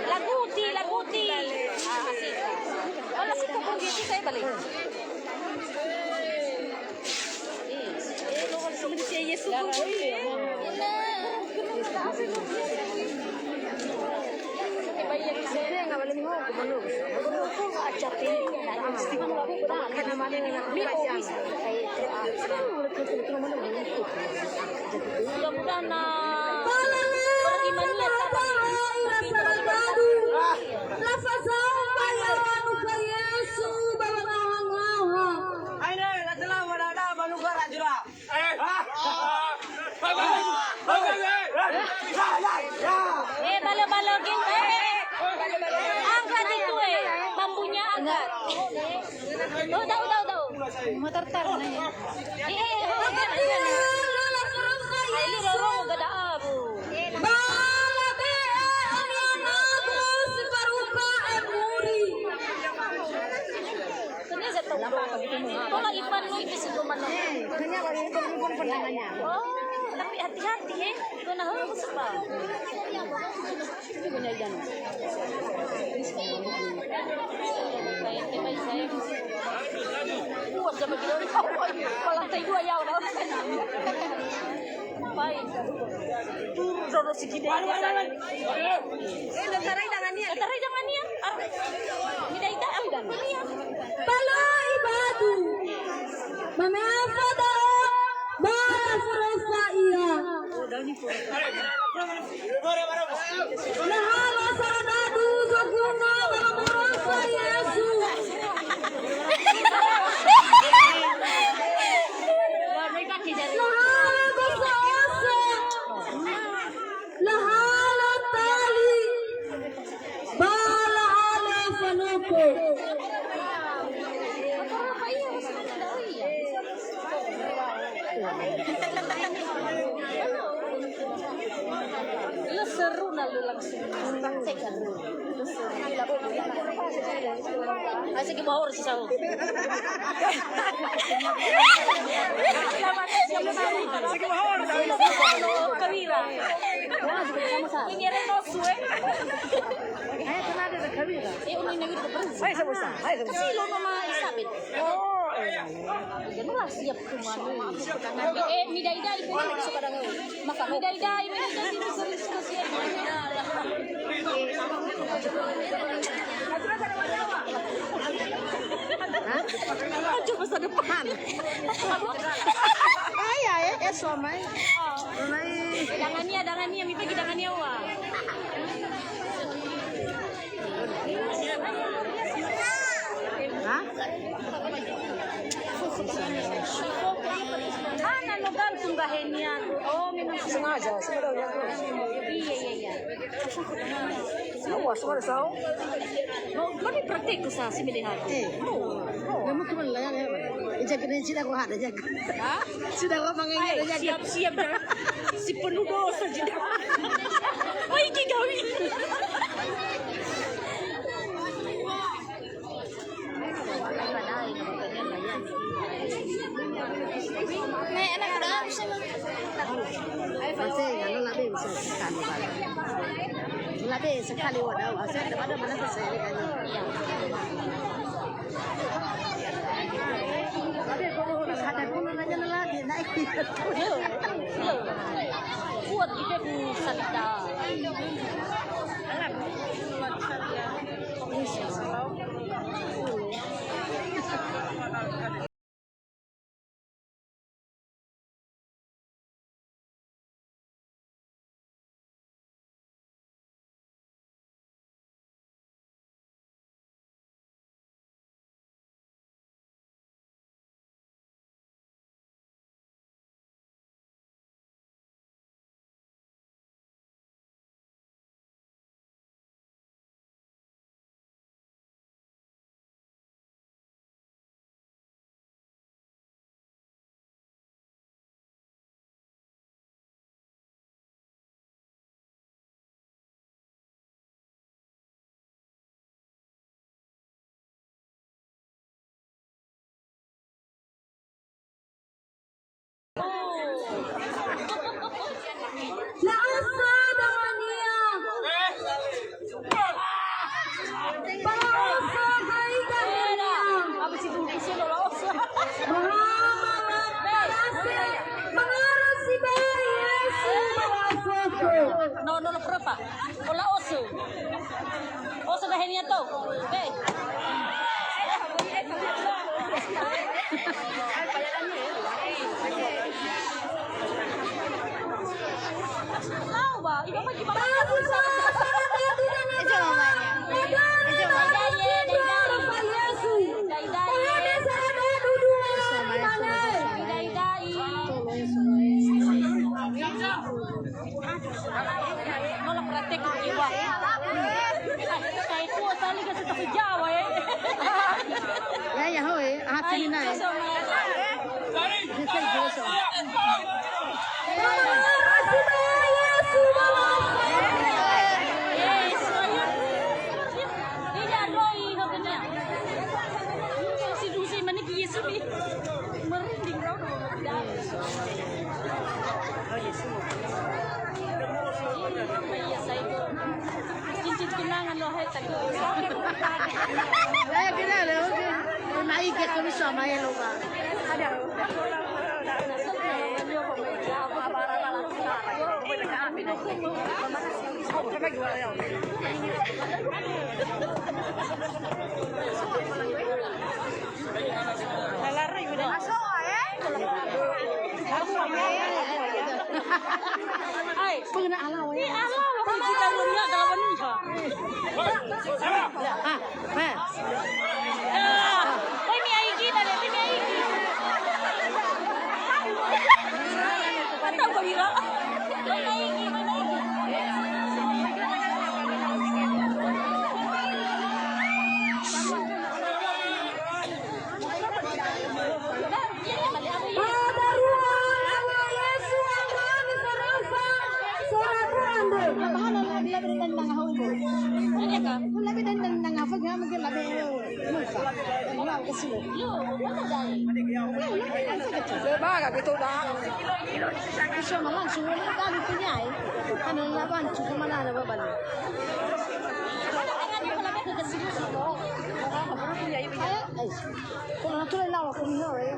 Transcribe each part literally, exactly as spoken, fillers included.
Laguti, laguti. Ah, asik. Oh, la sito pun gitu saya balik. Mudah-mudahan, nah, beriman ya, sabar. Lafazau ba ya manuka Yesu ba wangaha-ngaha. Aine, la telau wa dada manuka rajura. Eh, balo-balo gini. Angkat itu, eh. Bambunya angkat. Oh, tahu, tahu, tahu. Motor tar, nah, ya. Eh, eh, eh, eh, eh. Ayo, lu, lu, lu, gak ada abu. Ba labe'e ami anagu si faruka emuri. Pola Ivan no itu si Roman. Eh, kayaknya lagi itu pun pernah nanya. Oh, tapi hati-hati, eh. Guna harus, Pak. Itu punya Ivan. Baik, baik, saya. Kuat sama kita. Malah teh dua ya, udah. Baik. Tur doro sikit deh. Eh, tentara idangan nian. Tentara idangan nian. Ah. Mida ida, ah, idangan nian. Pala ibadu. Mame apa da'ö? Ba laforöfa ia. Lahala saradadu zoguna ba laforöfa Yesu. Lahala gosa-osa. Lahala tali. Ba lahala fanoko. Lö seru na lö langsung praktek. Ayo, sigi bahor si sahu. Sigi bahor. Kawira. Ini ada nosu, eh. Ayo, kenapa ada kawira? Eh, ini negeri terus. Ayo, sama-sama. Ayo, sama-sama. Kasi lo mama Isabel. Oh, iya. Dia murah siap tuh, mami. Eh, midai-dai itu. Maka midai-dai, midai-dai itu serius, serius. Hah? Aduh, masa depan. Ayah, eh, eh, suami. Suami. Dangania, dangania, mipegi dangania, wa. Hah? Hana no gantung gahenia. Oh, memang sengaja, sengaja. Iya, iya, iya. Semua, semua ada saung. Mau, mau dipraktek usaha si melihat. Eh. Oh, oh. Memang cuma layar ya, Pak. Jaga dan tidak kuat aja. Hah? Sudah lama nggak ada jaga. Siap-siap dah. Si penuh dosa juga. Baik gawi. Masih, kalau labe bisa sekali, Pak. Labe sekali, wadah, saya ada mana saya kan. Kuat kita ku salita. Mengapa? Mengapa sibai Yesu mengasuhku? No, no, no, berapa? Ola osu. Osu dah ini atau? Be. Tahu, Ba? Ibu mah gimana? Tahu, Ba? Itu namanya. Itu namanya. Daidai, daidai. Daidai. Daidai. Nola praktek jiwa. Saya tua sekali ke sudah Jawa, eh. Ya, ya, hoe. Ah, sini naik. Bisa, Mas. Bisa, bisa. Merinding, bro. Iya, saya itu. Cincin kenangan loh, hai, tadi. Eh, kira deh, oke. Naik ya, kalau sama ya, lo, Pak. Ada. Hai. Pernah alawa ya. Alawa, kalau kita belum lihat dalam wanita. Ah, eh. Ah, oi, mi aigi, dale, mi aigi. Atau kau ira. Oi, mi aigi, mi aigi. Ada ruang Allah Yesus, Allah Yesus, serahkan. Apa hal yang dia berikan dengan hal itu? Ada kah? Lebih dan dengan apa? Mungkin lebih. Ba, gitu dah. Insya Allah langsung, udah kami punya, eh. Kan lawan, cuma mana ada babal. Ayo, eh. Kalau nanti lawan, aku nih, eh.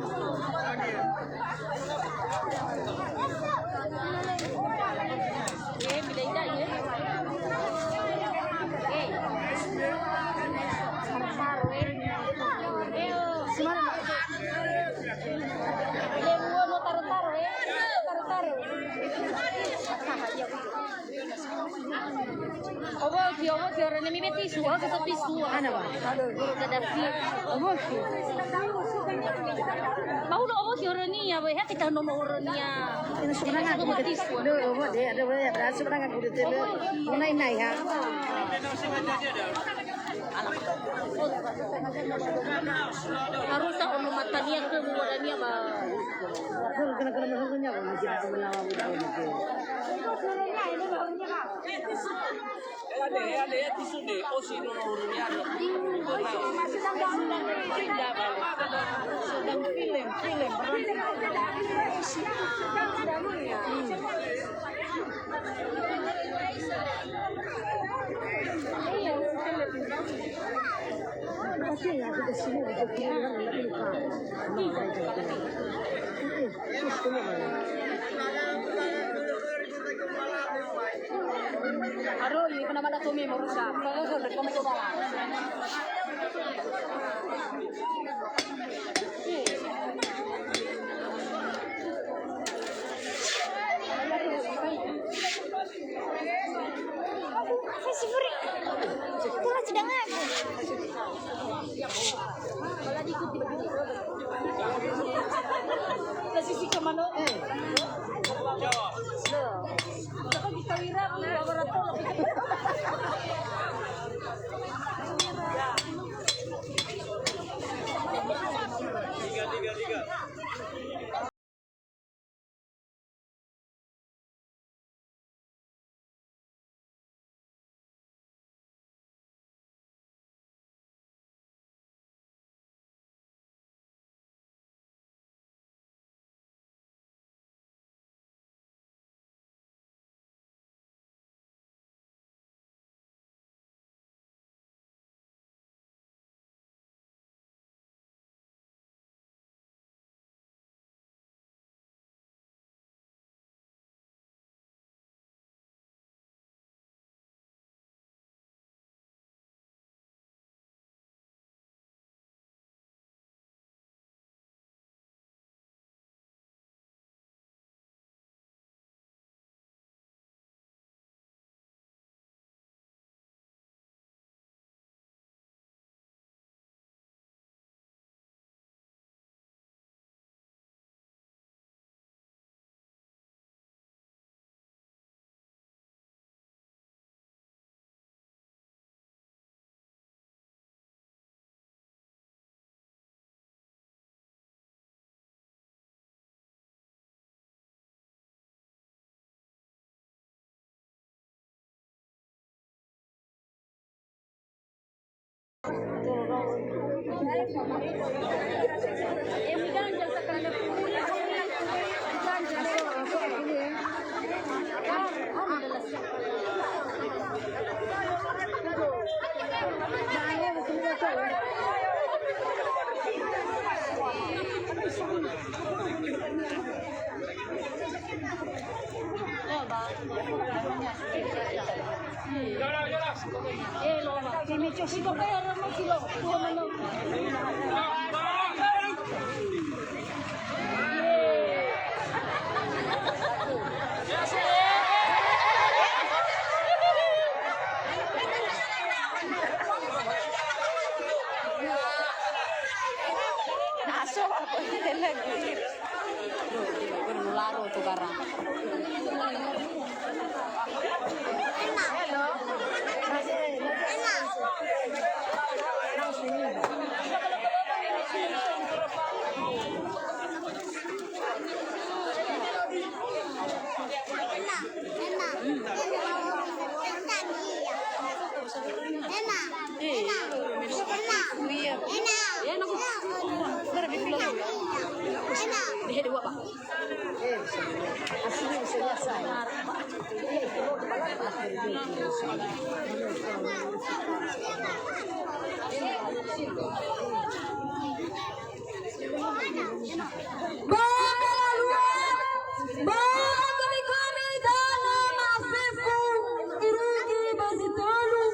Oboki, oboki, orang ini tisu, oh, kita tisu. Ana, Ba? Ada. Oboki. Mau lo oboki orang ini ya, Ba? Kita nono orang ini ya. Ini sebenarnya aku tisu. Lo, oboki, ada, ada sebenarnya aku tele. Mau naik-naik, ha? Harus tak ono matania ke buadania, Ba? Kena, kena, kena, kena, kena, kena, kena, kena. Ade, ade, ya, tisu de. Oh, si, no, no, no, ya, no. Sedang film, film. Aro, iya, kenapa ada Tommy mau rusak? Kalau, kalau, kalau, kalau, Sifuri. Itulah sedang aku. Lah sisi ke mana? Loh. Kita wira, wira, wira. Na so apa lagi? Berlaro tu garang. Ba melaluan, ba gami-gami dana ma'afefu irugi ba zi tölu.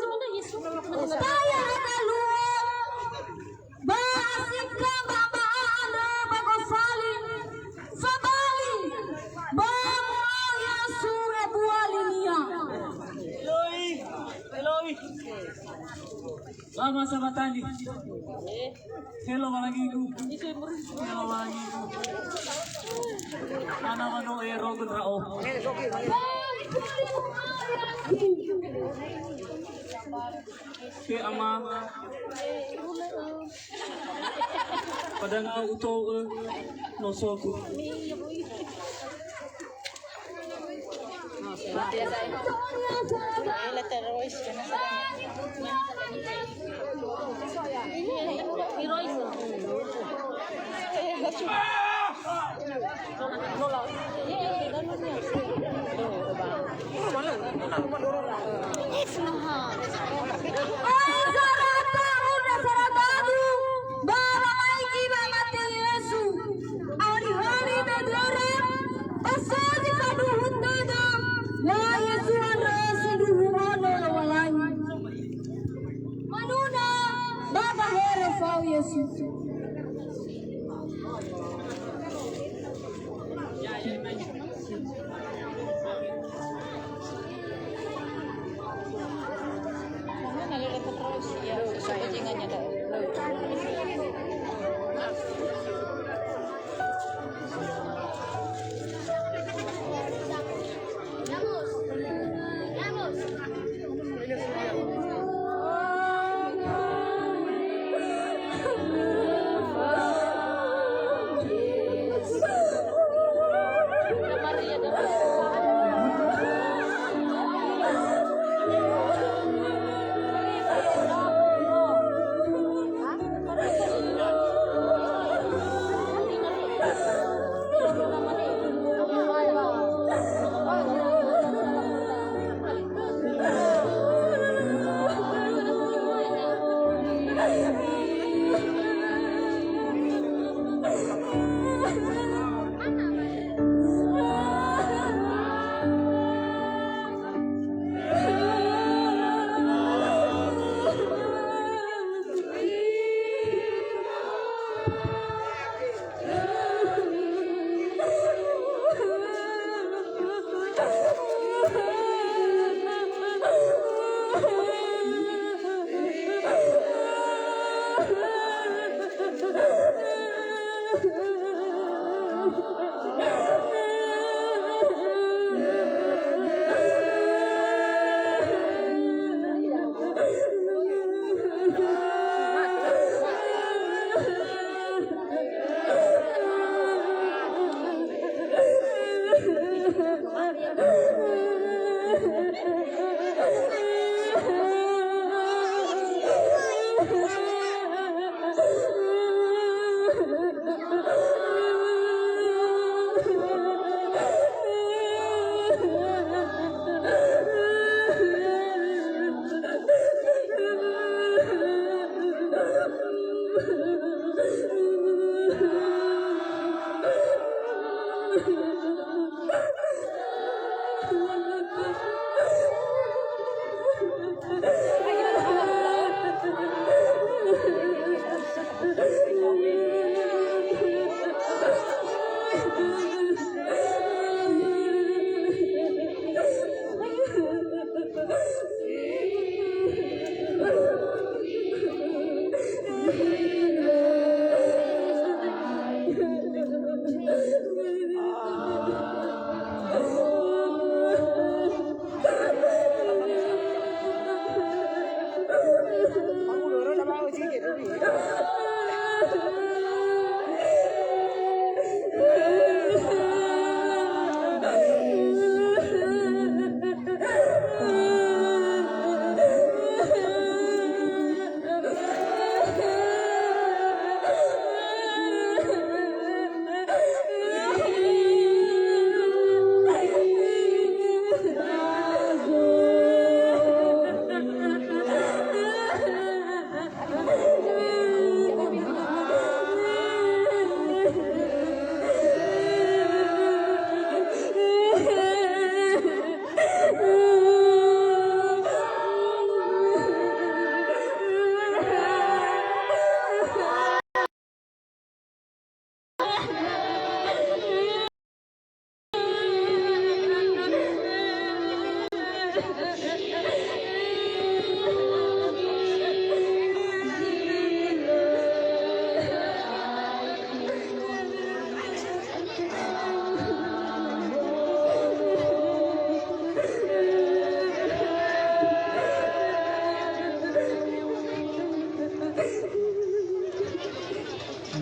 Taya ada luo, ba asika ba ba'a andrö ba gosali. Fabali, ba mu'ao Yesu ebua linia. Eloi, Eloi. Lama sama tali. Helo walangigu. Helo walangigu. Ana mano ero genra'o. He Ama. Padangau uto'ö nosogu. Sarata undra sarata du, ba wamaigi wamate Yesu. Ahori-hori dödöra, ba so zi faduhu tödö, wa Yesu andrö sindruhu ono Lowalangi. Manuna ba bahere fao Yesu.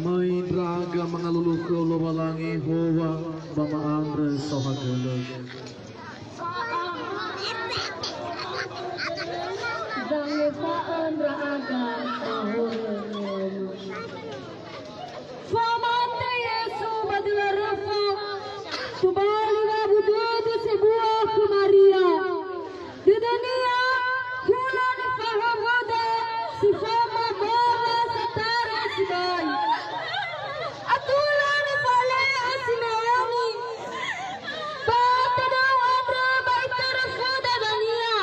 Möi ndra'aga mangalulu khöu Lowalangi, howa ba ma'andrö saohagölö. Zangefa'ö ndra'aga ahorö. Famate Yesu ba döla röfa, tobali wa'abu dödö sebua khö Maria. Dödönia hulö nifahaöda si faoma bawa satara sibai. Atulö nifale'ö Simeoni, ba tödöu andrö ba itörö föda dania.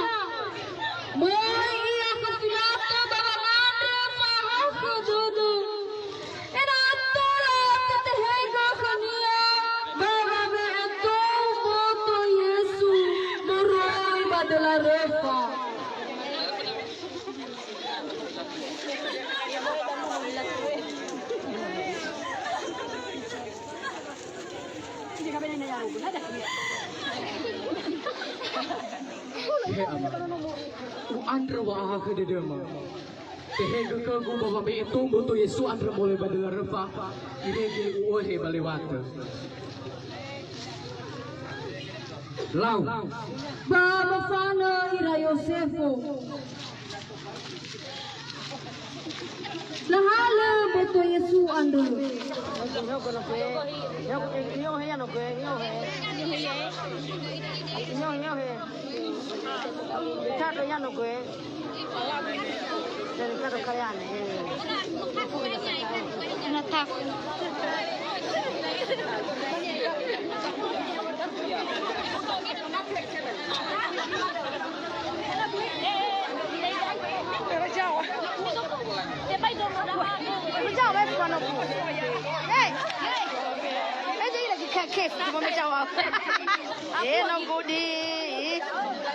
Möi ia khö Filato ba wangandrö fa'ahakhö dödö. Ena'ö tola tetehegö khönia ba wawe'e tou mboto Yesu moroi ba döla röfa. He Ama, u'andrö wa'ahakhö dödöma. Tehegö khögu ba wabe'e tou mboto Yesu andrö moroi ba döla röfa, irege u'ohe ba lewatö. Lau. Ba mofanö ira Yosefo. Lahalö mboto Yesu andrö. Iohe ya no goe, iohe. Iohe, iohe. Itato ya no goe. Dari kado kalian, eh. Nataku. Jawa. Jawa, eh, bukan aku. Hei, hei. Eh, jadi lagi kakek, cuma menjawab. Eh, no gudi.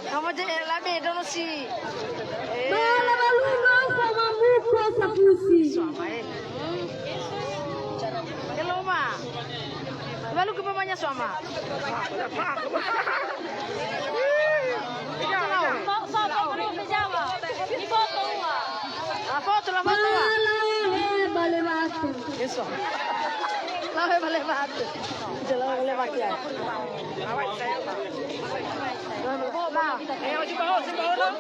Kamu je labe dono si. Eh. Bala balunga sama muko safusi. Suama, eh. Hello, Ma. Lalu ke mamanya suama? Foto, foto, foto, Jawa. Ini foto, Wa. Ah, foto lah, foto lah. Bala he bale batu. Yeso. Lawe bale batu. Jela bale batu ya. Awak saya, Pak. Bo, Ma. Eh, oji baho, oji baho, lah.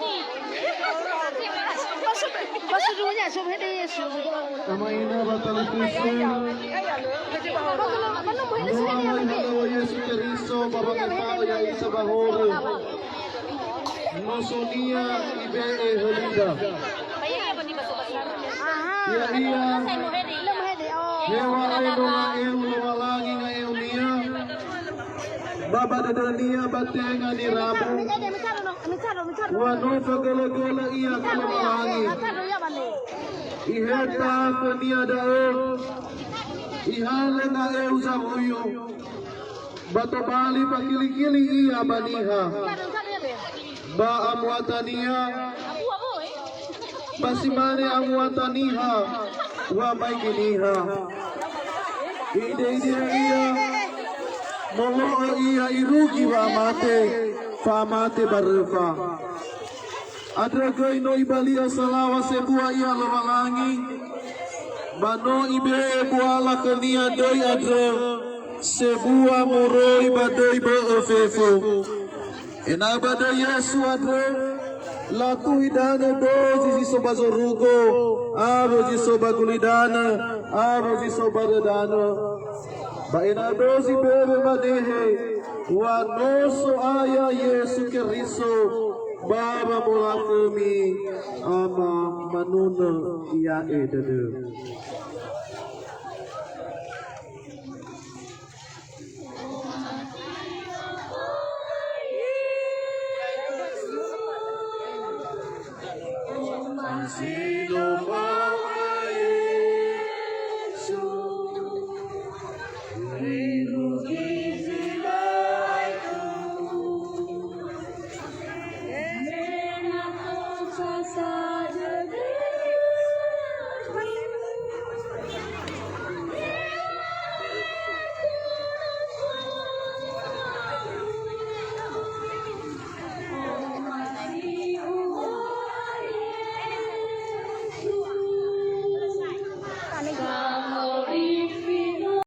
Masuk, masuk dulunya, suruh dia, suruh. Ama ina ba talifusö. Doa mai hadawa Yesu Keriso ba wangefa'ö ya'ita ba horö. Nosonia ibe'e hölida. Ya'ia hewa'ae no nga'eu Lowalangi nga'eunia, ba ba dödönia ba tenga nirabu. Wa no fagölö-gölö ia khö Lowalangi. Iheta khönia da'ö, ihalö nga'eu zawuyu, ba tobali fakilikili ia ba niha. Ba amuatania, ba si mane amuata niha, wamaigi niha. I'ide-idea ia, molo'ö ia irugi wa'amate, fa'amate ba röfa. Andrö göi no ibali'ö salaŵa sebua ia Lowalangi, ba no ibe'e buala khönia döi andrö sebua moroi ba döi bö'ö fefu. Ena'ö ba döi Yesu andrö, latuhi danö dozi zi so ba zorugo, awö zi so ba gulidanö, awö zi so ba dödanö. Ba ena'ö dozi bewe manehe, wa no So'aya Yesu Keriso, ba wamolakhömi, Ama, manunö ia'e dödö.